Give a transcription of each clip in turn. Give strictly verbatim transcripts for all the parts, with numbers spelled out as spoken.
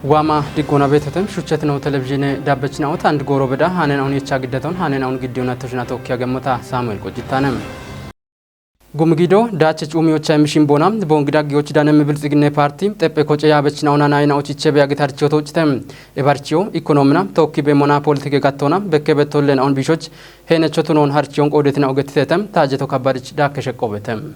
Waama diggoona beetotem shuchchetino televizhiine daabbechinaoot and gooro beda haaneenaun yecha giddeton haaneenaun giddiyoona toshina tookkiya gemmota Saamu'eel Qojjittaane. Gumi gido daache cuumiyocha emishin boona boongida giyochi danem bilxiginne paarti xephe koce yaabechinaona naayinaoch ichebe yagitarchiyo tooccite. Ebarchiyo ikonoomina tookki beemmona politike gattoona bekke bettolle naon bishoch heenecho tunoon harchiyon qoodetina ogettitetem taajeto kabbadich daakke sheqqobetem.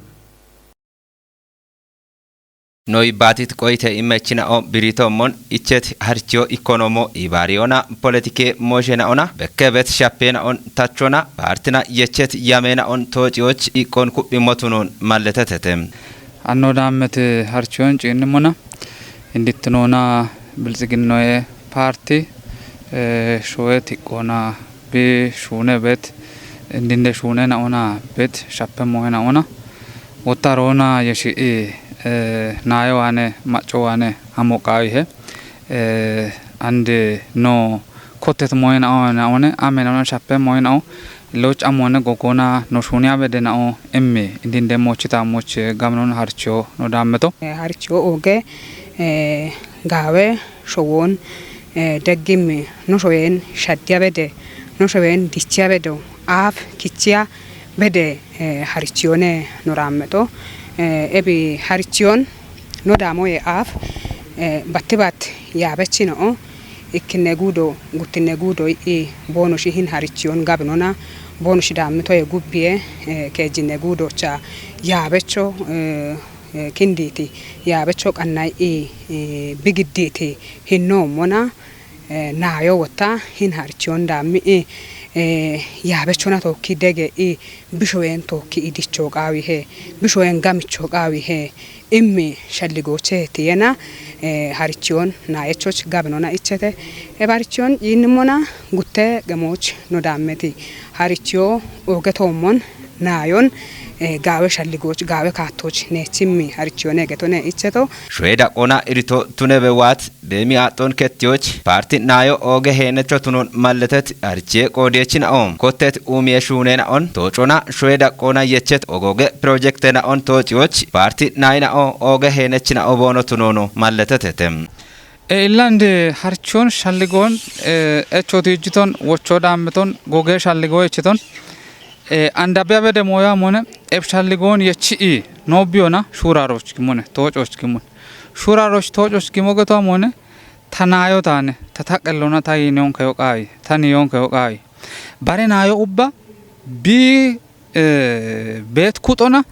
Noyi baatit qoyite immechina'o biriitoommon ichet harchiyo ikkonoomo ibaariyoona poletike mooshena'ona bekkebet shappeena'on tachona paartina yechet yameena'on toociyoch iqqon ku'mimmotunoon malletetete. Anno daammete harchiyoon ciinnimmona indittinoona biltsiginnoye paarti, eh, shoye tiqqoona bi shuune bet, indinde shuune na'ona bet, shappe moye na'ona. Wottaroona yeshi'i, eh, naayo waane, macco waane, amo qaawihe, eh, ande no kottet moye na'o, na'one, ame na'ona shappe moye na'o, loch amone gogona no shuuniya bede na'o, immi, indinde mochita moche, gamnon harcho, no daammeto. Eh, harcho oge, eh, gaawe, showoon, eh, deggimmi, no shoyeen shaddiya bede, no shoyeen dichiya bedo, aaf kichiya bede, eh, harichiyoone no raammeto. Eh, ebi harichiyoon no daamoye aaf, eh, battibat yaabechino'o, ikkinne guudo, guttinne guudo i'i boonoshi hin harichiyoon gabinona, boonoshi daammitoye gubbiye, eh, keejjinne guudocha yaabecho, eh, eh, kindiiti yaabecho qanna i'i, eh, bigiddiiti hinnoommona, eh, naayo wotta hin harichiyoon daammi'i, eh, yaabechona tookki dege i bishoyeen tookki idicho qaawihe, bishoyeen gamicho qaawihe, immi shalligooche tiyena, eh, harichiyoon naayechoch gabinona ichete. E barichiyoon ciinnimmona gutte gemooch no daammeti. Harichiyo oge toommon naayon, eh, gaawe shalligooch, gaawe kaattooch neechimmi harichiyoone getone icheto. Shoye daqoona irito tunebe waat beemi aaxxoon kettiyoch paarti naayo ooge heenecho tunoon malletet arichiye qoodiyechina'o kottet uumiye shuuneena'on toocona shoye daqoona yechet ogooge pirojektena'on toociyoch paarti naayina'o ooge heenechina'o boono tunoono malletetete. E illande harchoon shalligoon, e, echo tiijjiton, wocho daammeton, goge shalligoo echiton, e, andabiya bede mooya mone, eb shalligoon yechi'i, no biyona, shuuraroch kimone, toococh kimone. Shuuraroch toococh kimo geto mone, ta naayo taane, ta ta qellona ta yiineyonke yo qaawi, ta niiyonke yo qaawi. Bare naayo ubba, bi, e, beet kuxona,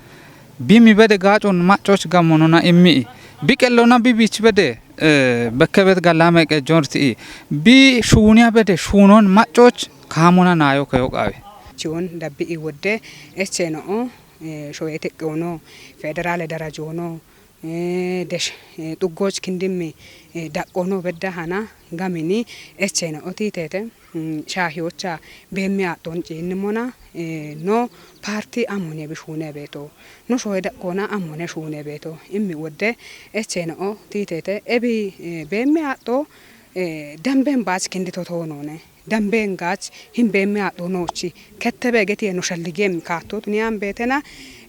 bi mi bede gaacon maccoch gammonona immi'i. Bi qellona bi biich bede, e, bekke bet gallame qejjon ti'i. Bi shuuniya bede shuunon maccoch kaamona naayo keyo qaawi. Chiwon dabbi'i wodde eche no'o, e, shoye teqqewono, federale darajono, e, desh, e, xuggoch kindimmi, e, daqqono bedda hana gamini eche no'o titete. Mm, shaahiyocha beemmi aaxxoon ciinnimmona, eh, no paarti ammone bi shuune beeto. No shoye daqqoona ammone shuune beeto. Immi wodde eche no'o titete. Ebi, eh, beemmi aaxxo, eh, damben baach kindi totoonoone. Damben gaach hin beemmi aaxxo noochi. Kette beegetiye no shalligeemmi kaattootuni ambeetena,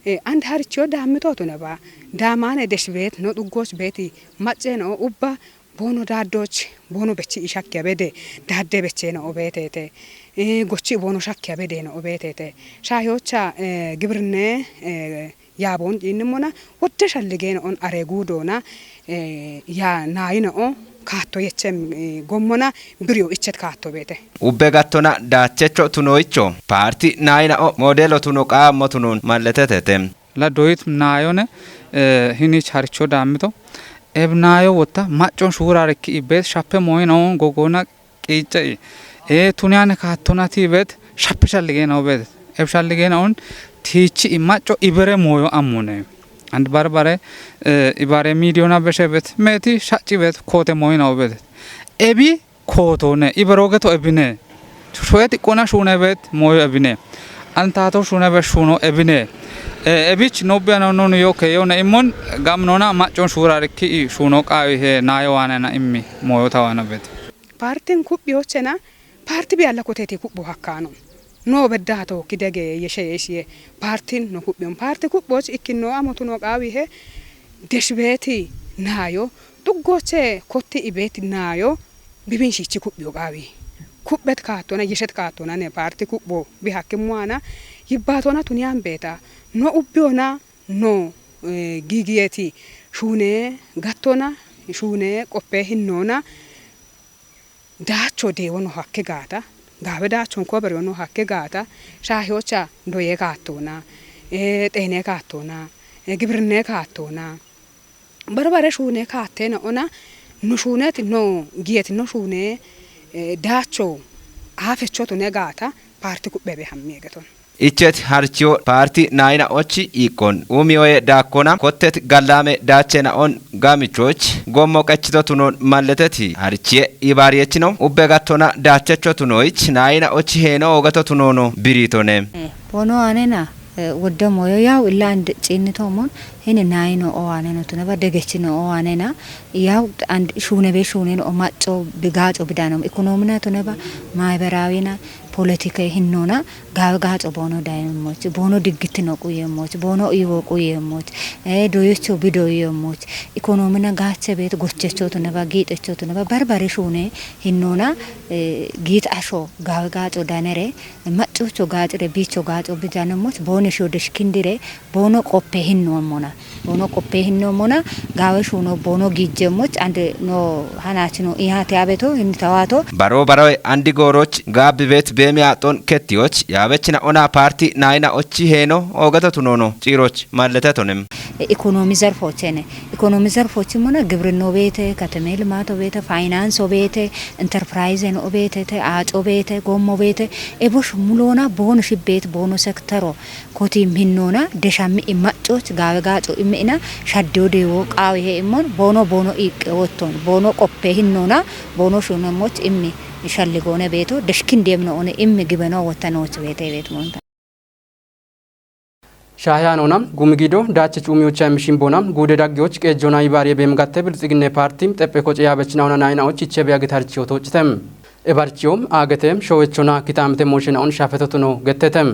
eh, and harichiyo daammitootune ba. Daamaane desh beet no xuggoch beeti macce no'o ubba boono daaddoch, boono bechi ishakkiya bede, daadde beche no'o beetete. Eh, gochi boono shakkiya bede no'o beetete. Shaahiyocha, eh, gibrinne, eh, yaaboon ciinnimmona, wodde shallige no'on are guudoona, eh, ya naayi no'o kaatto yechem, eh, gommona, biriyo ichet kaatto beete. Ubbe gattona daachecho tunoicho, paarti naayi no'o moodelo tuno qaammo tunon malletetete. La doyit naayone, eh, hinich haricho daammito. Eb naayo wotta, maccon shuurarikki ibbeet, shappe moyinoon gogoona qiicce'i. Eh, tuniyane kaattona tiibeet, shappe shalligeena obeet. Eb shalligeena on tiichi i macco ibere moyo ammone. And barbare, eh, ibare miidiyona beshe beet, meeti shacci beet, koote moyina obeet. Ebi kootone, iberoogeto ebine. Shoye xiqqona shuune beet, moyo ebine. Antaato shuune beet, shuuno ebine. E, ebich nobbiya no nonu yo keyona immon, gamnona maccon shuurarikki i shuuno qaawi he naayo waanana immi, moyo tawana beet. Paartin kuphiyochena, paarti biyalla koteti kupho hakkaano. No beddato kidege yeshe yeshiye. Paartin no kuphiyon. Paarti kuphoch ikkinno amotu no qaawi he, desh beeti naayo, Uggoche kotti ibet nayo bibin shichi kubbiyo qawi. Kubbet kattona, yeshet kattona ne parti kubbo bi hakkim wana yibbatona tuniyan beta. No ubbiona, no, eh, gigiyeti shune gattona, shune qoppe hinnona, dacho dewo no hakke gata, gawe dachon ko beriyo no hakke gata, shahiyocha doye kattona, eh, xene kattona, eh, gibrinne kattona. Barbare shune kattena ona, no shuneti no giyeti no shune, eh, dacho afechotu ne gata, parti kubbebe hammi egeton. Ichet harchiyo parti naina ochi ikon umiyoye dakona kottet gallame dachena on gamichoch gommo qechito tunon malleteti harchiye ibariyechino ubbe gattona dachecho tunoich naina ochi heno ogato tunono biritone. Bono anena, eh, wodde moyo yaw illa and cinnito mon hene naino o aneno tuneba degechino o anena yaw and shune be shune no macco bigaco bidano ekonomina tuneba maiberaawina politika hinnona gawe gaco bono dayemmoch, bono diggitino quyemmoch, bono iwo quyemmoch, eh, doyocho bidoyemmoch, ekonomina gache bet gochecho tuneba giixecho tuneba barbare shune hinnona, eh, giit asho gawe gaco danere, maccocho gacire bicho gaco bidanemmoch, bone sho deshkindire, bono qoppe hinnommona. Bono qoppe hinnommona, gawe shuno bono gijjemmoch, and no hanachino ihate abeto, hin tawato. Baro baroe andi goroch gabbi bet bemi aton kettiyoch, yabechina ona parti naina ochi heno, ogato tunono, ciroch, mallete tonem. E, ekonomi zarfochene. Ekonomi zarfochi mona, gibrinno bete, katame limato bete, finance o bete, enterprise no bete, te aco bete, gommo bete, e bosh mulona, bono shibbet, bono sektero. Koti imminnona deshammi immaccooch gaawe gaaco immi'ina shaddeyo deewo qaawe hee'immon boono boono iiqqe wotton boono qoppe hinnona boono shuunemmoch immi shalligoone beeto deshkin deemno one immi gibeno wotta nooch beete beet moonta. Shaahiyaanona gumi gido daache cuumiyocha immishin boona guude daggiyoch qeejjoona yibaariye beemgatte bilxiginne paarti xephe koce yaabechina ona naayinaoch iche beya gitarchiyo toocite. Ebarchiyo aagete showechona kitaamite mooshena on shafetotuno gettete.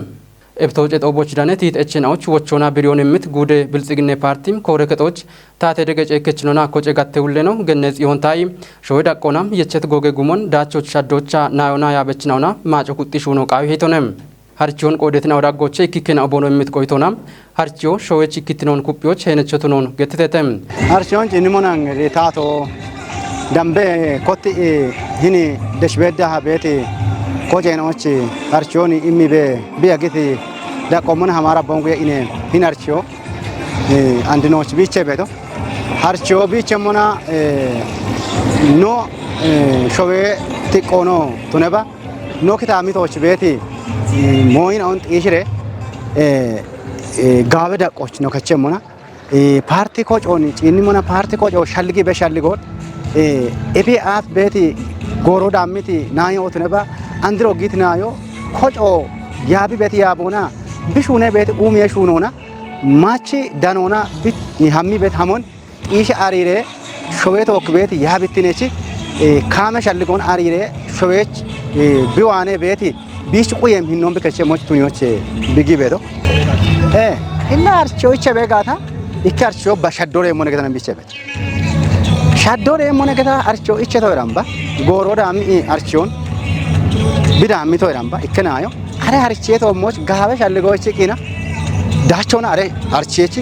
Ebtooce xooboch dane tiit echena och wochona biriyoon immit guude bilxiginne paarti koore kexooch taate degece ekkechinona koce gatte ulleno genne xiyoon taa'i showe daqqona yechet googe gumon daachoch shaddocha naayona yaabechinaona maaco kuxxi shuuno qaawi heytone. Harchiyoon qoodetina odaggoche ikkikkena oboono immit qoytona harchiyo showech ikkittinoon kuphiyoch heenechotunoon gettitete. Harchiyoon cinnimonan ritaato dambe kotti hini deshbeeddaha beeti koceenoch harchiyoon immi be biya giti daqqommona hamaara bonguye ine hin harchiyo, eh, andinooch biiche beeto. Harchiyo biichemmona, eh, no, eh, showe tiqqoono tuneba no kitaamitoch beeti, eh, mooyina on xiishire, eh, eh, gaawe daqqooch no kachemmona. Eh, paarti kocoon ciinnimona paarti koco shalligi be shalligoon, eh, efi aaf beeti gooro daammiti naayo otuneba andiro giit naayo koco yaabi beeti yaaboona bishuune beeti uumiye shuunoona maachi danoona bit hammi beet hamon xiishe ariire showee tookki beeti yaabittinechi, eh, kaame shalligoon ariire showeech, eh, biwaane beeti biich quyem hinnoon bikeche moch tuniyoche bigi beedo. Eh, illa archo iche begaata ikke archo ba shaddore mone getana biche beet. Shaddore mone geta archo iche to eramba gooro daami archiyon bidaami to eramba ikke naayo are archiye to moch gaawe shalligo ichi qina daachona are archiyechi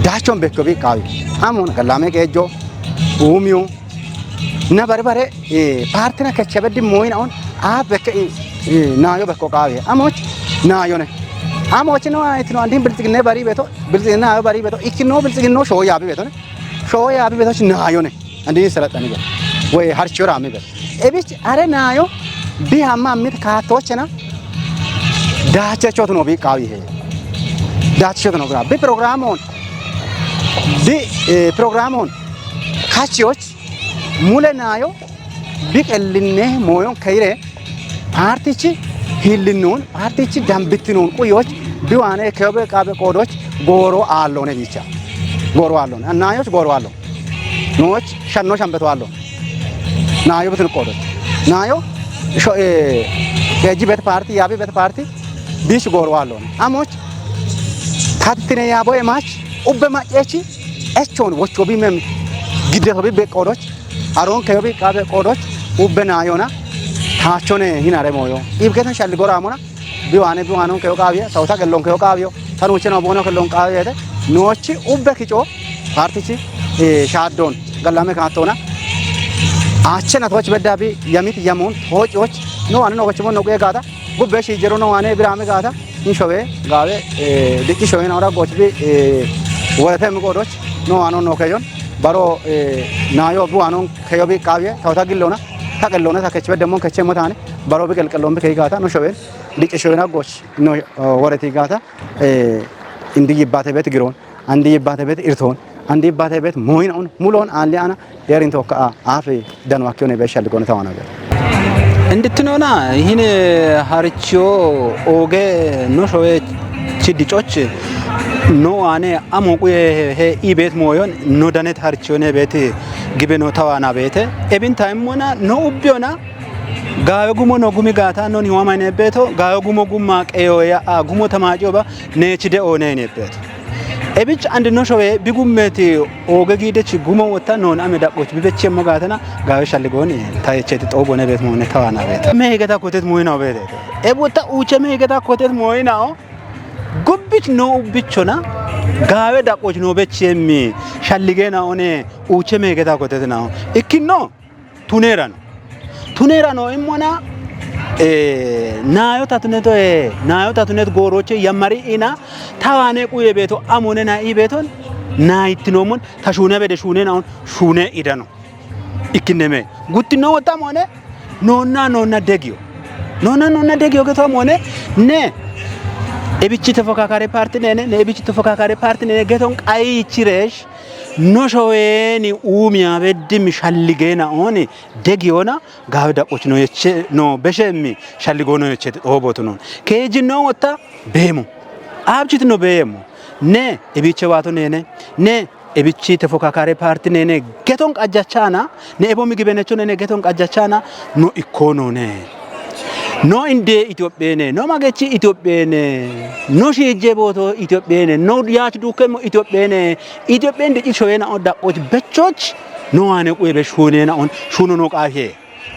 daachon bekko bi qaawi amon gallame geejjo uumiyo na barbare, eh, paartina kechebeddi mooyina on aaf bekke, eh, eh, naayo bekko qaawi amoch naayone amoch no aytino andin bilxiginne bari beto bilxiginne ayo bari beto ikkino bilxiginno shoo yaabi betone shoo yaabi betoch naayone andin selaxani beto woy harchiyo raami beto ebich are naayo bi hamma amit kaatoochena daachechotuno bi qaawi he daachechotuno bi bi programon bi, eh, programon kachiyoch mule naayo bi qellinne mooyon keyire paartichi hillinnoon paartichi dambittinoon quyoch bi waane keyobe qaabe qoodoch gooro aalloone biicha gooro aalloone naayoch gooro aalloon nooch shanno shambeto aalloon naayo bitin qoodoch naayo sho, eh, keejji bet paarti yaabi bet paarti biich gooro aalloone amoch tattine yaabo emaach ubbe macceechi echoon wocho bi mem Giddeto bi beqqoodoch, aroon keyo bi qaabe qoodoch, ubbe naayona, taachone hinare mooyo. Ibgetan shalli goraamona, biwaane biwaanonkeyo qaawiye, tawota qellonkeyo qaawiyo, tanuuchena boono kellon qaawiyete, noochi ubbe kico, paartichi, eh, shaaddoon, gallame kaattoona, aachena tooch bedda bi yamit yamoon, toococh, no waane no gochimo no quye gaata, gubbe shiijero no waane biraame gaata, in showe, gaawe, eh, dicci showe na ora goch bi, eh, worete mi qoodoch, no waano no keyon, baro, eh, naayo biwaanon keyo bi qaawiye, tawota gillona, ta qellona, ta kech beddemmon kechemmo taane, baro bi qelqellon bi keyi gaata, no showen, dicci showen aggoch, no, eh, woreti gaata, eh, indi yibbate bet giroon, andi yibbate bet irtoon, andi yibbate bet mooyin on, mulon aalli ana, yerin tokka a, aafe dano akkiyo ne be shalli gone tawana be. Indittinona, hine haricho ooge no showe chi dicoch, no waane amo quye he, he i bet mooyon, no danet haricho ne bet gibe no tawana bete. Ebin ta immona, no ubbiyona, gaawe gumo no gumi gaata, non hiwama ine beto, gaawe gumo gumma qeyo ya, a gumo tamacoba, ne chi de one ine beto. Ebich andi no showe bi gummeti ooge gidechi gumo wotta non ame daqqoch bi bechemmo gaatana, gaawe shalli goon, ta echeti xoobone bet moone tawana bet. Me higeta kotet mooyina obete. Ebu ta uuche me higeta kotet mooyina o, gubbich no ubbichona, gaawe daqqoch no bechemmi, shalli geena one, uuche me higeta kotet na o. Ikkinno, tuneerano. Tuneerano immona, eh, naayo ta tuneto, eh, naayo ta tunet gooroche yammari ina, tawane quye beto, amone na i beton, na ittinoomon, ta shuune bede shuune na on, shuune idano. Ikkinne me. Guttino wotta moone, nonna, nonna degiyo. Nonna, nonna degiyo geto moone, ne, ebichi tefokakare parti nene, ne ebichi tefokakare parti nene, geton qayi ichiresh, no showeni uumiya beddim shalli geena oni, degiyona, gaawe daqqoch no yeche, no beshemmi, shalli goono yeche, xoobotu non. Keejinno wotta, beemo. Aabchit no beemo. Ne, ebiche waato nene, ne, ebichi tefokakare parti nene, geton qajjachana, ne ebo migibenecho nene, geton qajjachana, no ikkono ne. No inde Itophiya ne, no magechi Itophiya ne, no shiije booto Itophiya ne, no yaach dukkemmo Itophiya ne, Itophiyan dicci shoyena o daqqoch bechoch, no waane quye be shuunena on, shuuno no qaafiye.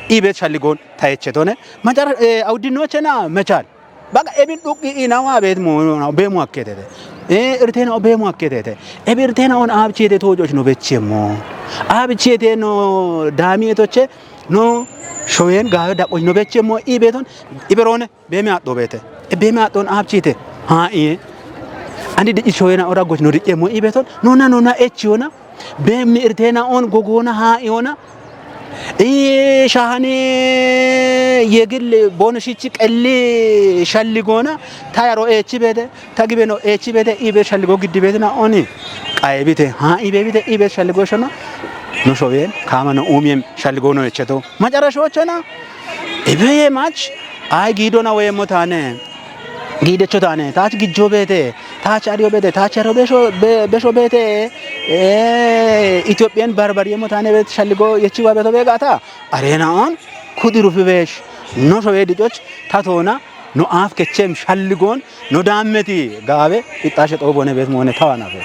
I bet shalli goon ta echetone, macara, eh, awuddinochena mechal. Baqa ebin dhuqqi inawa bet mo, be mo akketete. Eh, irtena o be mo akketete. Ebi irtena on aabchete toococh no bechemmo. Aabchete no daamiyetoche no shoyen gaawe daqqoch no bechemmo. I beton, i berone, be me addo bete. E be me addon aabchete. Ha iye. Andi dicci shoyena o daggoch no diccemmo. I beton, nona, nona echiyona. Be mi irtena on gogona ha iyona. Ii shahane yegil bono shichi qelli shalli goona. Ta yaro echi bete, ta gibeno echi bete, i be shalli go giddi bete na oni. Qaye bite, ha i be bite, i be shalli go shona. No shoyen, kama no umiyem shalli go no echeto. Macara shochona. Ebeye mach, ay giidona weyemmo taane. Giidecho taane. Taach gijjo beete, taach ariyo beete, taach aro besho, be-, besho beete. Eh, Itophiyan barbariyemmo taane beet shalligo yechiwa beto beegata. Arena on, kudi rufi beesh. No showe dicoch, ta toona, no aaf kechem shalligon, no daammeti gaabe, ixxashe xoobone beet moone tawana beet.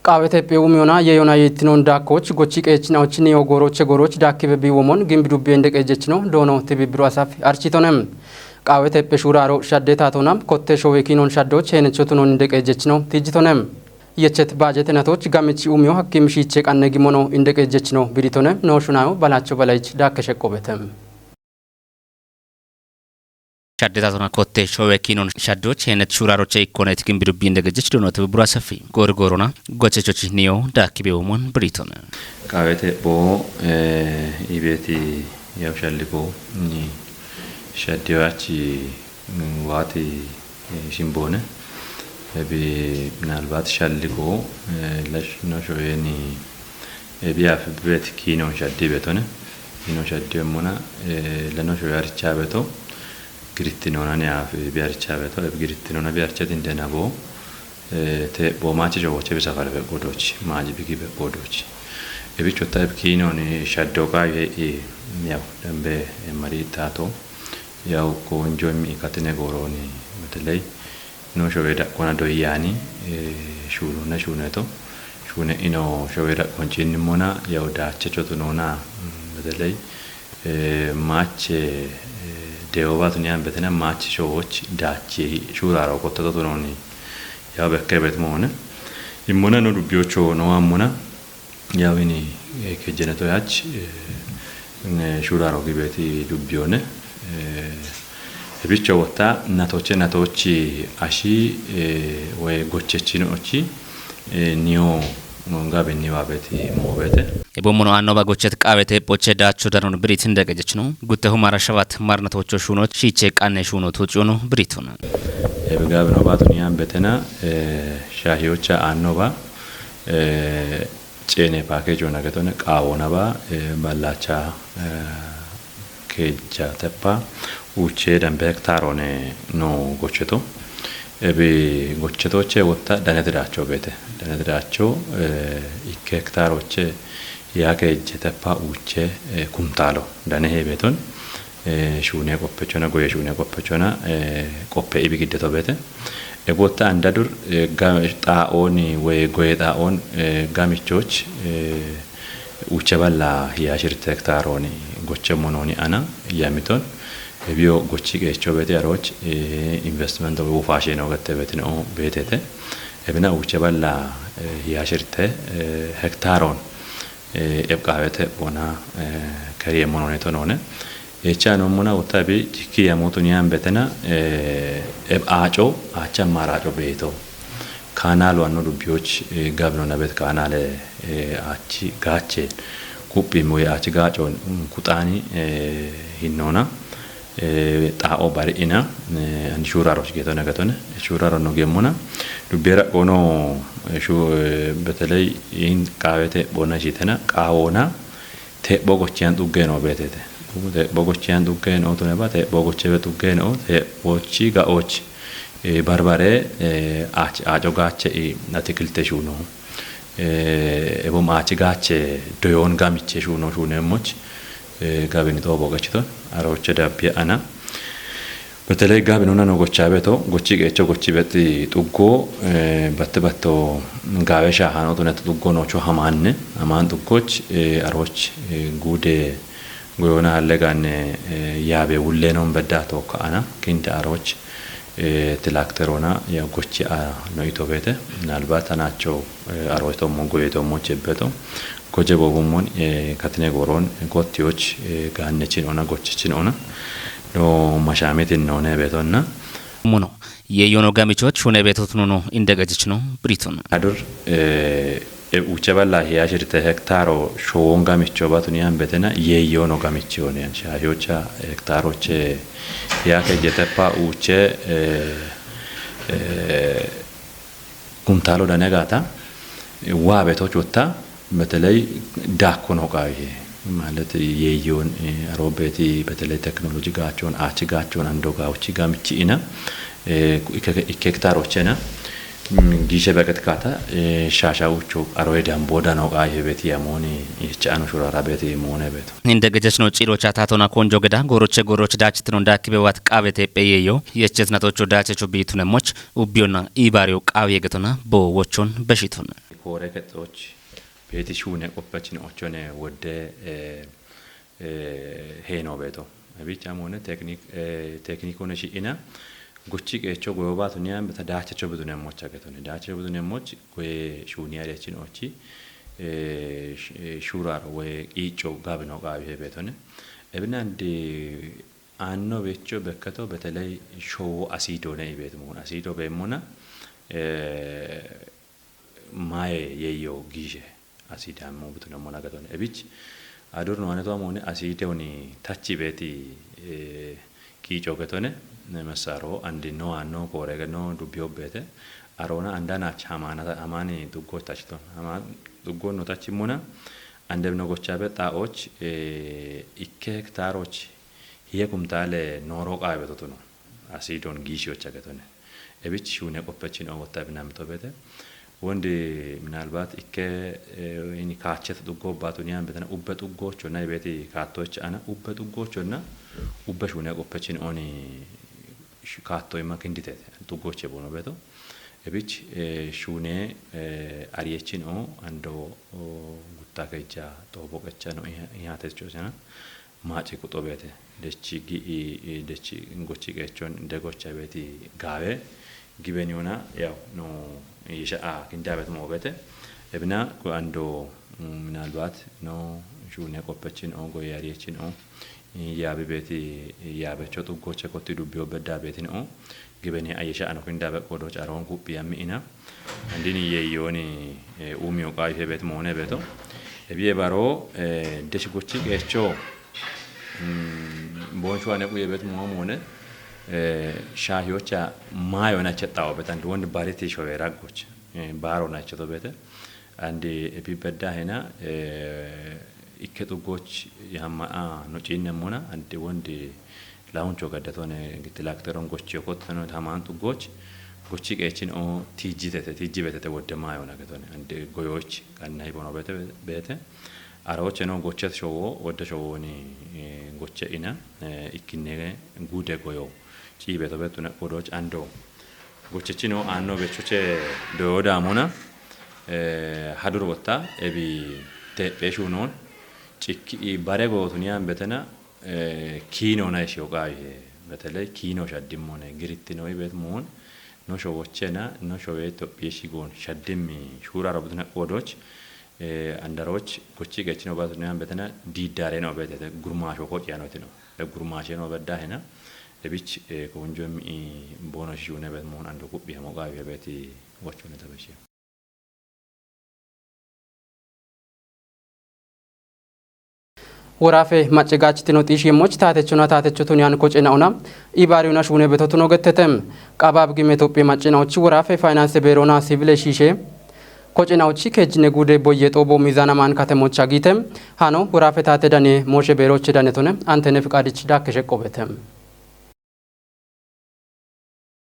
Qaawete ephe umiyona yeyona yittinon daakkoch gochi qeechina'ochini ogooroche gooroch daakkibe biiwomon gimbi dubbi ende qeejechino doono tibibbiru asaf architonem. Qaawete ephe shuuraaro shadde taatona kotte showe kiinon shaddoch heenecho tunon inde qeejechino tijjitonem. Yechet baajete natoch gamichi umiyo hakkim shiiche qanne gimono inde qeejechino biditone noo shunayo balaacho balayich daakke sheqqobetem. Shadde taatona kotte showe kiinon shaddoch heenet shuuraaroche ikkonet gimbi dubbi inde qeejech doono tibibbiru asafi. Goori goorona gochechochi niyo daakkibe umon biditone. Qaawete bo, eh, ibeeti yaw shalligo, ni shaddewachi, mm, waati, eh, shimboone. Ebi minaalbaat shalligo, eh, lash no showeni, ebi afi bet kiinon shaddi betone. Kiinon shaddi emmona, eh, leno showe archa beto. Giritti noona ne afi bi archa beto. Ebi giritti noona bi archa tinde na bo. Eh, te bo maachi showoche bi safare be godochi. Maaji bigi be godochi. Ebi chota ebi kiinon shaddo qaye, eh, yaw, dambe, eh, mari tato. Yaw, konjo mi ikatine goroni, beteley, No showee daqqona doyyaani, eh, shuunonna shuuneto. Shuune ino showee daqqoon ciinnimmona, yaw daachachotu noona, mm, beteley, eh, maache, eh, deewobaatu niyaan betena maache showoch daachi shuuraaro kottatotu nooni. Yaw bekke betmoone. Immona no dubbiyocho nowammona. Yaw ini, eh, kejjeneto yaach, eh, ne shuuraaro gibeeti dubbiyoone. Eh, ebicho wotta natoche natoochi ashi, eh, woy gochechinochi, eh, niyo gabe niwaabeti moobete. Ebo mono annoba gochet qaawete poche daacho danon birit indegejechno. Gutte humara shawat marnatocho shuuno shiche qanne shuuno tucuno biritun. Ebe gabe no baatu niyaan betena, eh, shahiyocha annoba, eh, ceene paakeejoona getone qaawonaba, eh, ballaacha, eh, keejja teppa uuche dambe hektaarone no gocheto. Ebi gochetoche wotta danete daacho beete. Danete daacho, eh, ikke hektaaroche yaa keejje teppa uuche, eh, kumtaalo dane heebeeton, eh, shuune qoppechona, goye shuune qoppechona, eh, qoppe ibi giddeto beete. Ebo wotta andadur, eh, ga-, xaaooni woy goye xaaoon, eh, gamichoch, eh, uuche balla hiya shirte hektaarooni gochemmo nooni ana yamiton. Ebiyo gochi qeecho beete aroch, eh, investment woy wufaashe no gatte beetino beetete. Ebina uuche balla, eh, hiya shirte, eh, hektaaroon, eh, eb qaawete bona, eh, kariye mononeto noone. Echa no mona wotta bi jikki yamotu niyaan betena, eh, eb aaco, aacha maaraaco beeto. Kaanaalu anno dubbiyoch, eh, gabino nabet kaanaale, eh, aachi gaache kuphi moye aachi gaaco, mm, kuxaani, eh, hinnoona, eh, xaao bari ina, eh, andi shuuraaroch geetone gatone. Shuuraaro no geemmona. Dubbiye raqqoono, eh, shu-, eh, beteley in qaawete bona shitena, qaawoona, teepho gochiyan xuggee no beetete. Teepho gochiyan xuggee no tuneba, teepho gochebe xuggee no, teephochi gaoch, eh, barbare, eh, ach-, aaco gaache i atikilte shuuno. Eh, ebom aachi gaache doyoon gamiche shuuno shuuneemmoch, eh, gabini toobo gachiton, aroche dabbiye ana. Beteley gabinona no gochaabeto, gochi qeecho gochi bexi xuggo, eh, batte batto gaawe shaahaano tunete xuggo noocho hamaanne, hamaan xuggoch, eh, aroch, eh, guude goyoona halle gaanne, eh, yaabe wulleenon bedda tookka ana, kinde aroch, eh, tilakteroona ya gochi a no ito beete, minalbat anaacho, eh, aroch tommo goye tommo chebbeto, goje boobummon, eh, katine gooroon, eh, kottiyoch, eh, gaannechin ona, gochichin ona, no mashaamitin noone beetonna. Mono, yeeyono gamichoch shuune beetotun no indegejichno biritun. Adur, eh, e uuche balla hiya shirte hektaaro showon gamicho baatu niyaan betena yeeyono gamichi one yan. Shahiyocha hektaaroche hiya keejje teppa uuche, eh, eh, kumtaalo dane gaata, eh, waabetoch wotta, beteley daakko no qaawihe. Maalet yeeyoon, eh, aroo beeti beteley teknoloji gaachoon, aachi gaachoon ando gaawchi gamichi ina, eh, ikke, ikke hektaarochena, mm, giishe beqet kaata, eh, shaasha uucho aroye dambo dano qaawihe beeti yamooni, eh, chaano shuraara beeti moone beeto. Indegejechno ciirocha taatona konjo geda gooroche gooroch daachitino daakkibe wat qaawete pheyeyo, yechetnatocho daachecho biitunemmoch, ubbiyonna iibaariyo qaawiye getona bo wochon beshiton. Koore kexxoch beeti shuune qoppechin ochone wodde, eh, eh, heeno beeto. Ebicha moone teknik, eh, teknikone shi'ina gochi qeecho goyo baatu niyaan beta daachacho bidunemmocha getone. Daachacho bidunemmoch goye shuuni arechin ochi, eh, sh-, eh, shuuraaro woy qiico gabino qaawihe beetone. Ebina andi anno becho bekketo beteley showo asiido ne ibeet moon. Asiido beemmona, eh, maye yeeyo giishe asiidaammo butuno mona getone. Ebich adur no ane to amone asiideuni tachi beeti, eh, kiico getone, ne messaro andi no anno koore no dubbiyo beete. Aroona andanach hamaana, hamaani duggo tachiton. Hamaan duggo no tachi mona, andem no gochabe xaoch, eh, ikke hektaaroch hiye kumtaale nooro qaawe betotuno. Asiidon giishiyocha getone. Ebich shuune qoppechin o wotta binamito beete. Wondi minalbat ikke, eh, ini kaachet duggo baatu niyaan betena ubbe duggochonna ibeeti kaattoch ana ubbe duggochonna ubbe shuune qoppechin oni kaatto imma kinditete, xuggoche bono beto. Ebich, eh, shune, eh, ariyechin o, ando, o, gutta keja, to boqecha no, ihate chosena, maci kuto bete. Dechi gi, i, i, dechi gochi qechon, degocha beti gawe, gibeniona, yaw, no, yisha a, kinda bet mo bete. Ebina, ko ando, mm, ምናልባት no, shune qopechin o, go ariyechin o, yaabi beeti, yaabecho xuggoche kotti dubbiyo bedda beetino. Gibeni ayesha ano kinda be qodo caron kuphi yammi ina. Andini yeeyoni, eh, umiyo qayife beet moone beeto. Ebiye baro, eh, desh gochi qecho, mm, bonchu ane quye beet moo moone, eh, shahiyocha mayo na chexawo betan, won bariti showe raggoch, eh, baro na cheto beete. And, eh, ebi bedda hena, eh, ikke xuggoch yamma a no cinne mona, and wondi launcho gaddatone gittilakteron gochi yokottano taman xuggoch, gochi qechin o tijjitete, tijjibetete wodde mayo na getone, and goyoch kanna hibono bete, bete. Aroche no gochet showo, wodde showoni, eh, goche ina, eh, ikkinne gude goyo. Ciibe to betune qodoch ando. Gochechino anno bechoche doyo damona, eh, hadur botta, ebi tephe shunon, cikki i bare gotuniyan betena, eh, kino na ishiyo qayihe, beteley kino shaddimone, girittino ibet muun, no showochena, no showe Itophiya shigon, shaddimmi shura robutune qodoch, eh, andaroch, gochi qechino batuniyan betena, didare no betete, gurmasho qociyano tino. E gurmashe no bedda hena, ebich, eh, konjo mi bono shishune bet muun ando kuphi hamo qayihe beti gochune tabeshe. Worafe macce gaachitino xiishi yemmoch taatechona taatecho tuniyan koce naona, ibaariyuna shuune beto tuno gettetem. Qabaab gime Itophiya macce naochi worafe faynanse beerona sivile shiishe, koce naochi keejjine guude boyye xoobo mizaana maan katemocha giitem. Hano worafe taate dane mooshe beeroche dane tone, antene fiqaadich daakke sheqqo betem.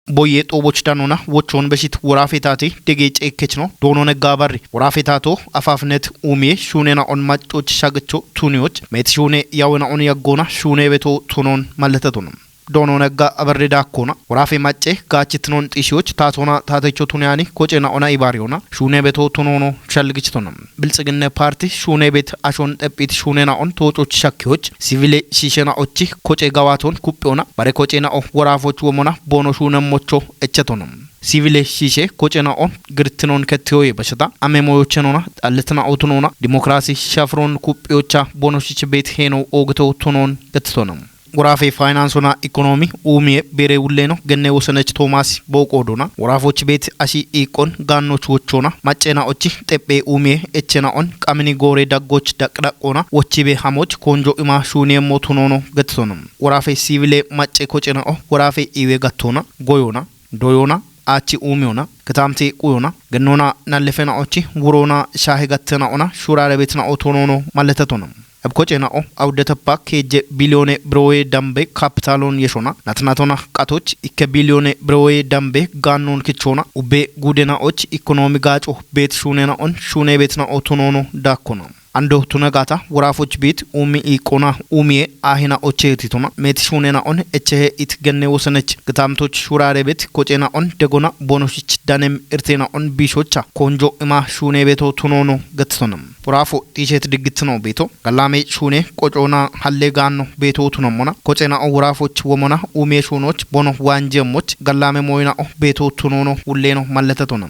Boyye xooboch danona wochon beshit worafe taate dege ceekkechno doono negga barri. Worafe taato afaafnet uumiye shuunena on maccoch shagecho tuniyoch meet shuune yawena on yaggona shuune beto tunon malletetona. Doono negga abarri daakkona worafe macce gaachitnon xiishiyoch taatona taatecho tuniyani kocena ona ibaariyona shuune beto tunono shalgichtona. Bilxiginne parti shuune bet ashon dhephit shuunena on toococh shakkiyoch sivile shiishena ochi koce gawaton kuphiona bare kocena o worafoch womona bono shuune mocho echetona. Sivile shiishe kocena o girtinon kettiyoye bashata ame moyochenona xalletna otunona dimokrasi shafron kuphiyocha bono shiche bet heno oogito tunon gettitona. Worafe faynansona ikonomi uumiye bere wulleno genne wosenech Toomas booqoodona worafoch bet ashi iiqon gaannoch wochona maccena ochi xephe uumiye echena on qamini goore daggoch daqdaqona wochibe hamoch konjo ima shuuniyemmo tunono gettitona. Worafe sivile macce kocena o worafe iwe gattona goyona doyona aachi uumiyona kitamte quyona gennona nallefena ochi wurona shaahe gattena ona shurare betna o tunono malletetona. Ebkocena'o awudeteppa keejje biliyoone birooye dambe kapitaalon yeshona natnatona qatoch ikke biliyoone birooye dambe gaannon kichona ubbe guudena'och ikonoomi gaaco beet shuunena'on shuune beetna'o tunoono daakkona. Ando tunegata woraafoch beet uumi iiqona uumiye aahina ocheetitona meet shuunena'on echehe it genne wosenech gitamtoch shuraare beet kocena'on degona bonoshich danem irtena'on biishocha konjo ima shuune beeto tunoono gettona. Woraafo xiishet diggitino beeto gallame shuune qocoona halle gaanno beeto tunommona kocena'o woraafoch womona uumiye shuunoch bono waanjemmoch gallame mooyina'o beeto tunoono wulleeno malletetona.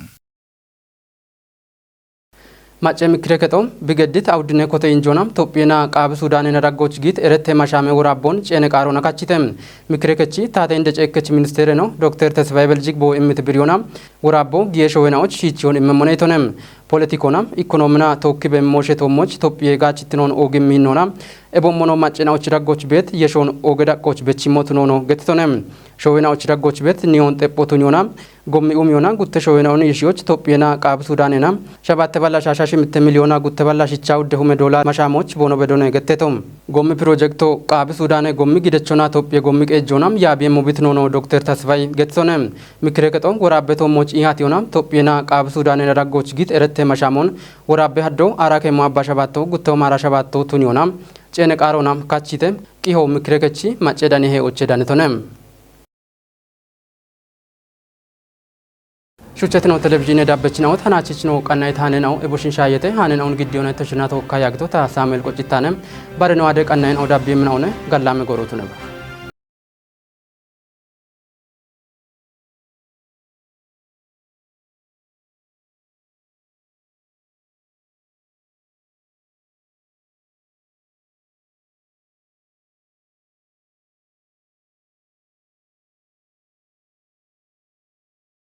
Macce mikkire kexo bigeddit awuddine kote injoona Tophiyena Qaabi Sudaanena daggoch giit erette mashaame woraabbon ceene qaaroona kachite. Mikkire kechi taate inde ceekkech ministeereno Dokter Tesfaye Beljig boo immit biriyona woraabbo giye showenaoch shiichiyon immemmone itone. Politikona, ikonoomina tookkibe mooshe toommoch Tophiye gaachittinoon oogimmi hinnoona. Ebommono maccenaoch daggoch beet yeshoon ooge daqqoch bechimmotu noono gettitone. Showenaoch daggoch beet niyoon xephotu niyoona. Gommi umiyoona gutte showenaoon yishiyoch Tophiyena Qaabi Sudaanena. Shabatte balla shaasha shimitte miliyoona gutte balla shicha udde hume doolar mashaamoch boono bedone getteto. Gommi pirojekto Qaabi Sudaane gommi gidechona Tophiye gommi qeejjoona yaabiye mobit noono Dokter Tasfay gettitone. Mikire kexo woraabbe toommoch ihatiyona Tophiyena Qaabi Sudaanena daggoch giit erette mashaamon woraabbe haddo ara kemmo abba shabaatto gutte omaara shabaatto tuniyona. Ceene qaaroona kachite qiho mikire kechi macce danihe oche danitone. Shuchchetino televizhiine dabbechinao tanaachichinao qanna'it haanenao ebushinshaayete haanenao giddiyoone toshina tookka yaagitota Saamu'eel Qoccittaane bareno ade qanna'inao dabbiimminao ne gallaame gorootu neba.